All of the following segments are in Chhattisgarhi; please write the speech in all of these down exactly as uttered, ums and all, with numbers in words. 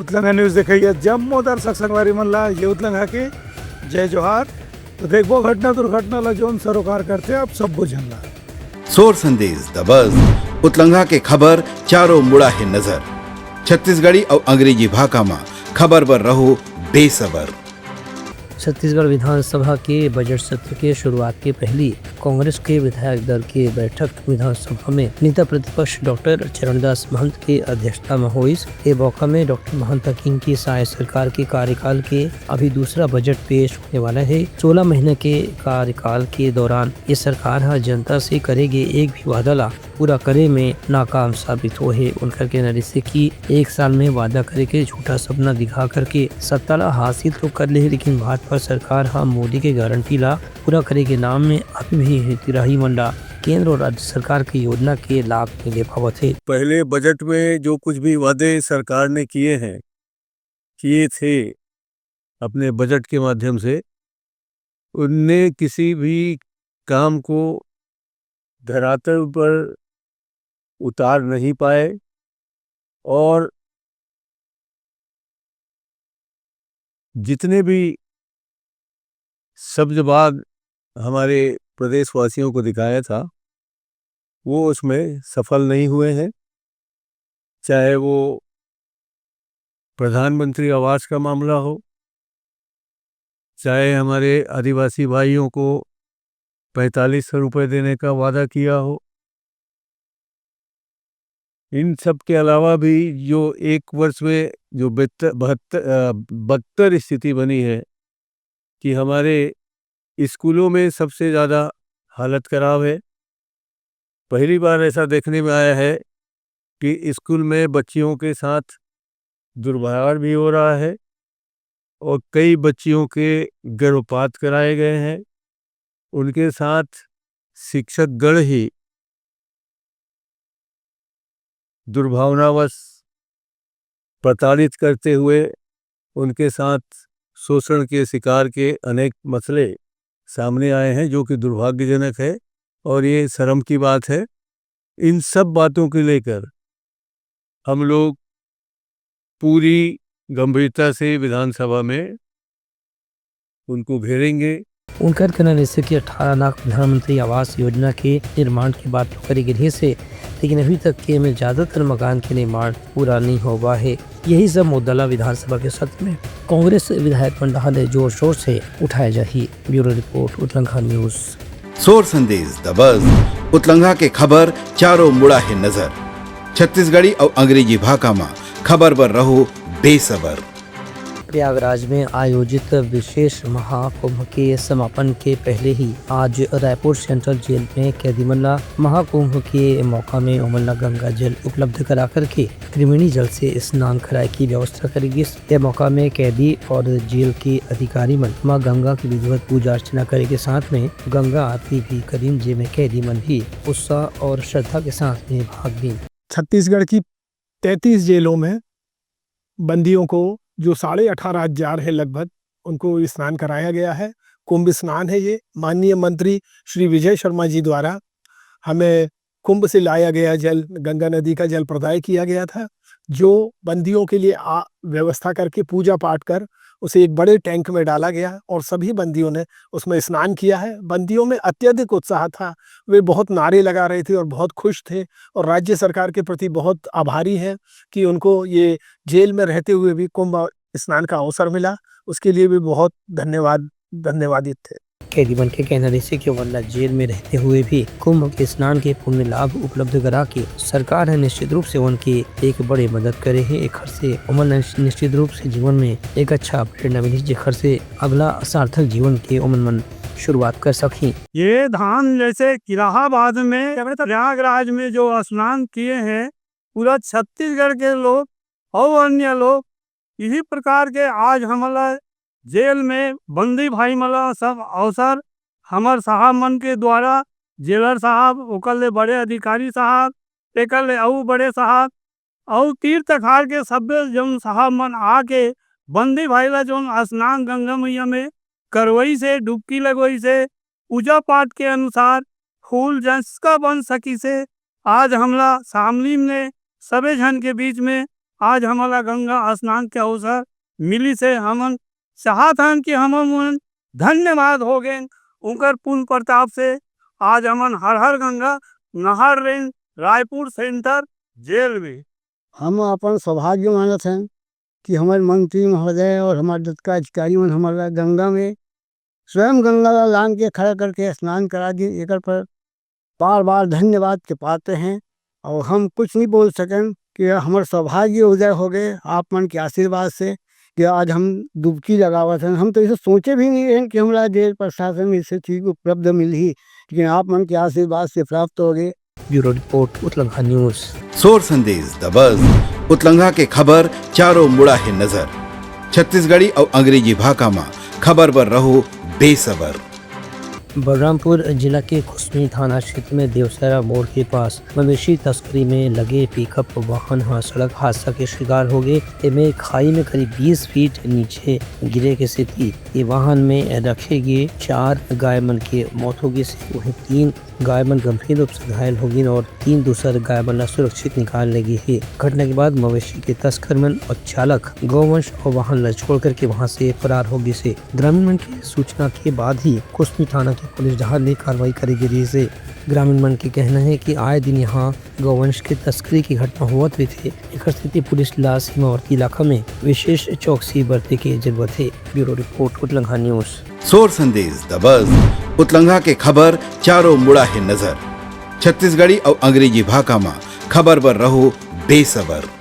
उतलंघा न्यूज देखइया जम्मो दर्शक संगवारी मन ला ये उतलंघा के जय जोहार। तो देखबो घटना दुर्घटना ला जोन सरोकार करथे आप सब्बो झन ला। सोर संदेश दबस, उतलंघा के खबर चारों मुड़ा हे नजर। छत्तीसगढ़ी अउ अंग्रेजी भाखा म खबर बर रहो बेसबर। छत्तीसगढ़ विधानसभा के बजट सत्र के शुरुआत के पहिली कांग्रेस के विधायक दल के बैठक विधानसभा में नेता प्रतिपक्ष डॉक्टर चरणदास महंत के अध्यक्षता में होइस। ए मौका में डॉक्टर महंत ह किहीन कि साय सरकार के कार्यकाल के अभी दूसरा बजट पेश होने वाला हे। सोलह महीना के कार्यकाल के दौरान ये सरकार ह जनता से करे गे एक भी वादा ला पूरा करे में नाकाम साबित होए हे। उनकर कहना रहिसे कि एक साल में वादा करे के झूठा सपना दिखा करके सत्ता ला हासिल तो कर ले हे, लेकिन भाजपा सरकार ह मोदी के गारंटी ला पूरा करे के नाम में अभी भी हितग्राही मन ला केंद्र और राज्य सरकार के योजना के लाभ नहीं दे पावत हे। पहले बजट में जो कुछ भी वादे सरकार ने किए हैं, किए थे अपने बजट के माध्यम से, उनने किसी भी काम को धरातल पर उतार नहीं पाए और जितने भी शब्दबाग हमारे प्रदेशवासियों को दिखाया था, वो उसमें सफल नहीं हुए हैं। चाहे वो प्रधानमंत्री आवास का मामला हो, चाहे हमारे आदिवासी भाइयों को पैंतालीस सौ रुपये देने का वादा किया हो, इन सब के अलावा भी जो एक वर्ष में जो बेहतर, बहत्तर, अ, बदतर स्थिति बनी है कि हमारे स्कूलों में सबसे ज़्यादा हालत खराब है। पहली बार ऐसा देखने में आया है कि स्कूल में बच्चियों के साथ दुर्व्यवहार भी हो रहा है और कई बच्चियों के गर्भपात कराए गए हैं। उनके साथ शिक्षक गण ही दुर्भावनावश प्रताड़ित करते हुए उनके साथ शोषण के शिकार के अनेक मसले सामने आए हैं, जो कि दुर्भाग्यजनक है और ये शर्म की बात है। इन सब बातों को लेकर हम लोग पूरी गंभीरता से विधानसभा में उनको घेरेंगे। उनकर कहना रहिसे कि अठारह लाख प्रधानमंत्री आवास योजना के निर्माण के बात तो करे गे रहिसे, लेकिन अभी तक के में ज्यादातर मकान के निर्माण पूरा नहीं हो पाए हे। यही सब मुद्दा ला विधानसभा के सत्र में कांग्रेस विधायक मन डहार ले जोर शोर से उठाए जाही। Bureau report, उतलंघा news. Sor Sandesh दबस, उतलंघा के खबर चारों मुड़ा हे नजर। छत्तीसगढ़ी अउ अंग्रेजी भाखा म खबर बर रहो बेसबर। प्रयागराज में आयोजित विशेष महाकुंभ के समापन के पहले ही आज रायपुर सेंट्रल जेल में कैदी मन ला महाकुंभ के मौका में ओमन ला गंगा जल उपलब्ध करा करके त्रिवेणी जल से स्नान कराए की व्यवस्था करे गिस। ये मौका में कैदी और जेल के अधिकारी मन मां गंगा की विधिवत पूजा अर्चना करे के साथ में गंगा आरती भी करिन, जेमे कैदी मन भी उत्साह और श्रद्धा के साथ में भाग लीन। छत्तीसगढ़ की तैंतीस जेलों में बंदियों को, जो साढ़े अठारह हजार है लगभग, उनको स्नान कराया गया है। कुंभ स्नान है ये। माननीय मंत्री श्री विजय शर्मा जी द्वारा हमें कुंभ से लाया गया जल, गंगा नदी का जल प्रदाय किया गया था, जो बंदियों के लिए आ, व्यवस्था करके पूजा पाठ कर उसे एक बड़े टैंक में डाला गया और सभी बंदियों ने उसमें स्नान किया है। बंदियों में अत्यधिक उत्साह था, वे बहुत नारे लगा रहे थे और बहुत खुश थे और राज्य सरकार के प्रति बहुत आभारी हैं कि उनको ये जेल में रहते हुए भी कुंभ स्नान का अवसर मिला, उसके लिए भी बहुत धन्यवाद, धन्यवादित थे। कैदी मन के कहना रहिसे कि ओमन ला जेल में रहते हुए भी कुंभ के स्नान के पुण्य लाभ उपलब्ध करा के सरकार ह निश्चित रूप से ओमन के एक बड़े मदद करे हे। एखर से ओमन ला निश्चित रूप से जीवन में एक अच्छा प्रेरणा मिली, जेखर से अगला सार्थक जीवन के ओमन मन शुरुआत कर सकही। ये धाम जैसे इलाहाबाद में, प्रयागराज में जो स्नान किए हैं, पूरा छत्तीसगढ़ के लोग और अन्य लोग इही प्रकार के आज हमला जेल में बंदी भाई मन ला सब अवसर हमर साहब मन के द्वारा, जेलर साहब, ओकर ले बड़े अधिकारी साहब, तेकर ले अउ बड़े साहब, अउ तीर तखार के सब्बे जउन साहब मन आके बंदी भाई ला जउन स्नान गंगा मैया में करवइस हे, डुबकी लगवइस हे, पूजा पाठ के अनुसार फूल जस का बन सकिस हे, आज हमला सामली ने सबे झन के बीच में आज हमन ला गंगा स्नान के अवसर मिलिस हे। हमन चाहत हन कि हमन मन धन्यवाद हो गेन उनकर पुण्य प्रताप से। आज हमन हर हर गंगा नहार रेन रायपुर सेंट्रल जेल में। हम अपन सौभाग्य मानत हन कि हमर मंत्री महोदय और हमर दत्का अधिकारी मन हमर ला गंगा में स्वयं गंगा ला लान के खड़ा करके स्नान करा दिन, एकर पर बार बार धन्यवाद के पात्र हैं। और हम कुछ नहीं बोल सकन कि यह हमर सौभाग्य उदय हो गए आप मन के आशीर्वाद से कि आज हम डुबकी लगावत हन। हम तो इसे सोचे भी नहीं रहेन कि हमरा जेल प्रशासन में इसे चीज उपलब्ध मिलही, लेकिन आप मन के आशीर्वाद से प्राप्त हो गए। Bureau report, उतलंघा news. Sor Sandesh the बज, उतलंघा के खबर चारों मुड़ा हे नजर। छत्तीसगढ़ी अउ अंग्रेजी भाखा म खबर बर रहो बेसबर। बलरामपुर जिला के कुसमी थाना क्षेत्र में देवसरा मोड़ के पास मवेशी तस्करी में लगे पिकअप वाहन ह सड़क हादसा के शिकार हो गए। एमे खाई में करीब बीस फीट नीचे गिरे के सेती ये वाहन में रखे गे चार गाय मन के मौत हो गई से वहीं तीन गाय मन गंभीर रूप से घायल हो गईन और तीन दूसर गाय मन ला सुरक्षित निकाल ले गे हे। घटना के बाद मवेशी के तस्कर मन और चालक गौवंश और वाहन ला छोड़ करके वहां से फरार हो गए से ग्रामीण मन के सूचना के बाद ही कुसमी थाना के पुलिस डहार ले कार्रवाई करे गे रहिस हे। ग्रामीण मन के कहना है कि आए दिन यहाँ गौवंश के तस्करी की घटना होवत रहिथे, एकर सेती पुलिस ला सीमावर्ती इलाका में विशेष चौकसी बरते के जरूरत है। Bureau report, उतलंघा news. Sor Sandesh the बज, उतलंघा के खबर चारों मुड़ा हे नजर। छत्तीसगढ़ी अउ अंग्रेजी भाखा म खबर बर रहो बेसबर।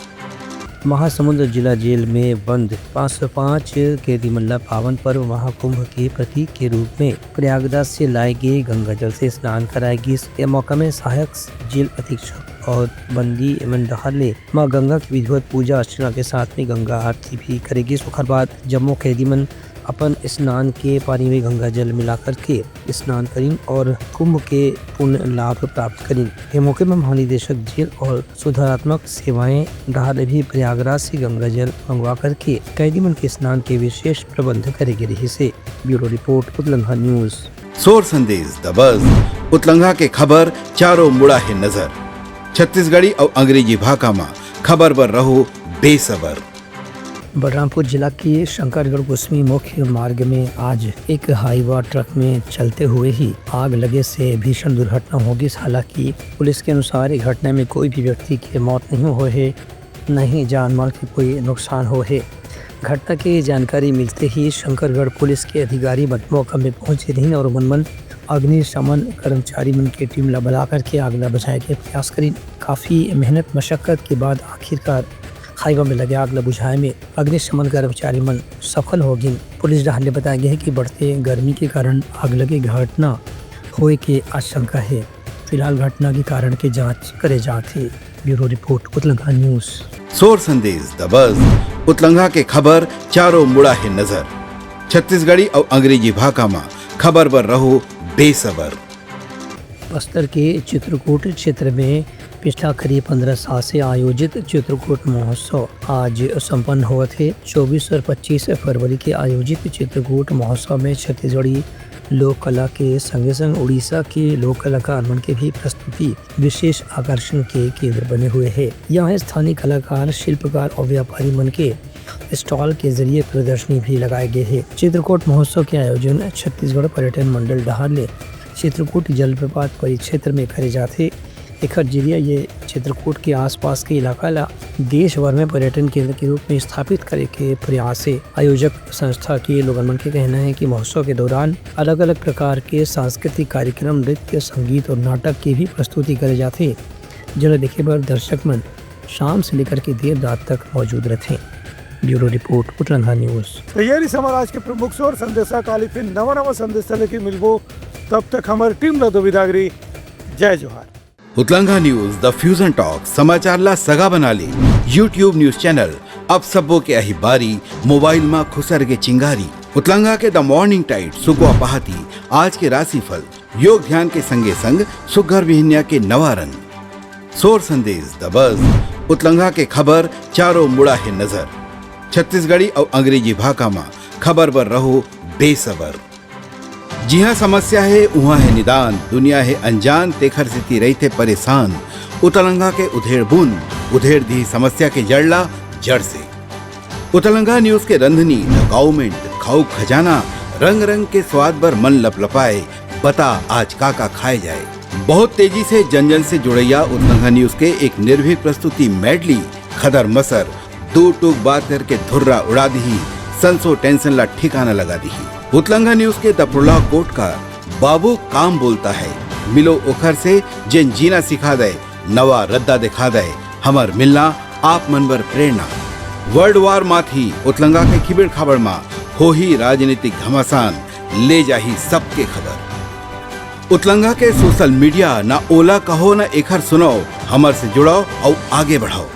महासमुंद जिला जेल में बंद पाँच सौ पाँच कैदी मन ला पावन पर्व महाकुंभ के प्रतीक के रूप में प्रयागराज से लाए गए गंगा जल से स्नान कराए गिस। ये मौका में सहायक जेल अधीक्षक और बंदी मन डहार ले माँ गंगा की विधिवत पूजा अर्चना के साथ में गंगा आरती भी करे गिस। ओकर बाद जम्मो कैदी मन अपन स्नान के पानी में गंगा जल मिला करके स्नान करिन और कुंभ के पुण्य लाभ प्राप्त करिन। ये मौके में महानिदेशक जेल और सुधारात्मक सेवाएं डहार भी प्रयागराज से गंगा जल मंगवा करके कैदी मन के स्नान के विशेष प्रबंध करे गे रहिस हे। Bureau report, उतलंघा news. Sor Sandesh the बज, उतलंघा के खबर चारों मुड़ा हे नजर। छत्तीसगढ़ी अउ अंग्रेजी भाखा म खबर बर रहो बेसबर। बलरामपुर जिला के शंकरगढ़ कुसमी मुख्य मार्ग में आज एक हाईवा ट्रक में चलते हुए ही आग लगे से भीषण दुर्घटना हो गिस। हालांकि पुलिस के अनुसार, ये घटना में कोई भी व्यक्ति के मौत नहीं हुए हे, न ही जानमाल के कोई नुकसान हुए हे। घटना की जानकारी मिलते ही शंकरगढ़ पुलिस के अधिकारी मन मौका में पहुंचे रहिन और मन मन अग्निशमन कर्मचारी मन के टीम ला बुला करके आग ला बुझाए के प्रयास करिन। काफी मेहनत मशक्कत के बाद आखिरकार हाईवा में लगे आग ला बुझाए में अग्निशमन कर्मचारी मन सफल हो गिन। पुलिस डहार ले बताया गया है कि बढ़ते गर्मी के कारण आग लगे घटना होए के आशंका है। फिलहाल घटना के कारण के जांच करे जात हे। Bureau report, उतलंघा news. Sor Sandesh the बज, उतलंघा के खबर चारों मुड़ा हे नजर। छत्तीसगढ़ी अउ अंग्रेजी भाखा म खबर बर रहो बेसबर। बस्तर के चित्रकूट क्षेत्र में पिछला करीब पंद्रह साल से आयोजित चित्रकूट महोत्सव आज संपन्न होवत हे। चौबीस और पच्चीस फरवरी के आयोजित चित्रकूट महोत्सव में छत्तीसगढ़ी लोक कला के संगे संग उड़ीसा के लोक कलाकार मन के भी प्रस्तुति विशेष आकर्षण के केंद्र बने हुए हे। यहाँ स्थानीय कलाकार, शिल्पकार और व्यापारी मन के स्टॉल के जरिए प्रदर्शनी भी लगाए गए हे। चित्रकूट महोत्सव के आयोजन छत्तीसगढ़ पर्यटन मंडल डहार ले चित्रकूट जलप्रपात परिक्षेत्र में करे जाथे। एखर जरिए ये चित्रकूट के आसपास के इलाका ला देश भर में पर्यटन केंद्र के रूप में स्थापित करे के प्रयास हे। आयोजक संस्था के लोगन मन के कहना है कि महोत्सव के दौरान अलग-अलग प्रकार के सांस्कृतिक कार्यक्रम, नृत्य, संगीत और नाटक के भी प्रस्तुति करे जाथे, जेला देखे बर दर्शक मन शाम से लेकर के देर रात तक मौजूद रहथे। Bureau report, उतलंघा news. तो ये रही हमारा आज के प्रमुख सोर संदेशा। काली फिर नवा नवा संदेशा लेके मिलबो, तब तक हमारी टीम ला दो विदागरी। जय जोहार। उतलंघा न्यूज द फ्यूजन टॉक समाचार ला सगा बना ले। YouTube न्यूज चैनल अब सबो के अही बारी, मोबाइल मा खुसर के चिंगारी। उतलंघा के द मॉर्निंग टाइड सुकवा पहाती, आज के राशिफल, योग ध्यान के संगे संग सुग्घर बिहनिया के नवा रंग। सोर संदेश द बज, उतलंघा के खबर चारों मुड़ा हे नजर। छत्तीसगढ़ी अउ अंग्रेजी भाखा मा खबर बर रहो बेसबर। जिहाँ समस्या हे, उहाँ हे निदान, दुनिया हे अनजान, तेखर सेती रहिथे परेशान। उतलंघा के उधेड़ बुन, उधेड़ दिही समस्या के जड़ ला, जड़ से। उतलंगा न्यूज के रंधनी, द गाउमेंट, खाऊ खजाना, रंग रंग के स्वाद बर मन लपलपाए। बता आज का का खाए जाए। बहुत तेजी से जन जन से जुड़ैया उतलंगा न्यूज के एक निर्भीक प्रस्तुति मेडली। खदर मसर दो टूक बात करके धुर्रा उड़ा दिही, संसो टेंशन ला ठिकाना लगा दिही। उतलंगा न्यूज के दपरुला कोट का बाबू काम बोलता है, मिलो ओखर से जेन जीना सिखा दे, नवा रद्दा दिखा दे, हमर मिलना आप मन बर प्रेरणा। वर्ल्ड वार माथी उतलंगा के खिबेड़ खाबड़ मा होही राजनीतिक घमासान, ले जाही सबके खबर। उतलंगा के सोशल मीडिया ना ओला कहो ना एखर सुनाओ, हमर से जुड़ाओ अउ आगे बढ़ाओ।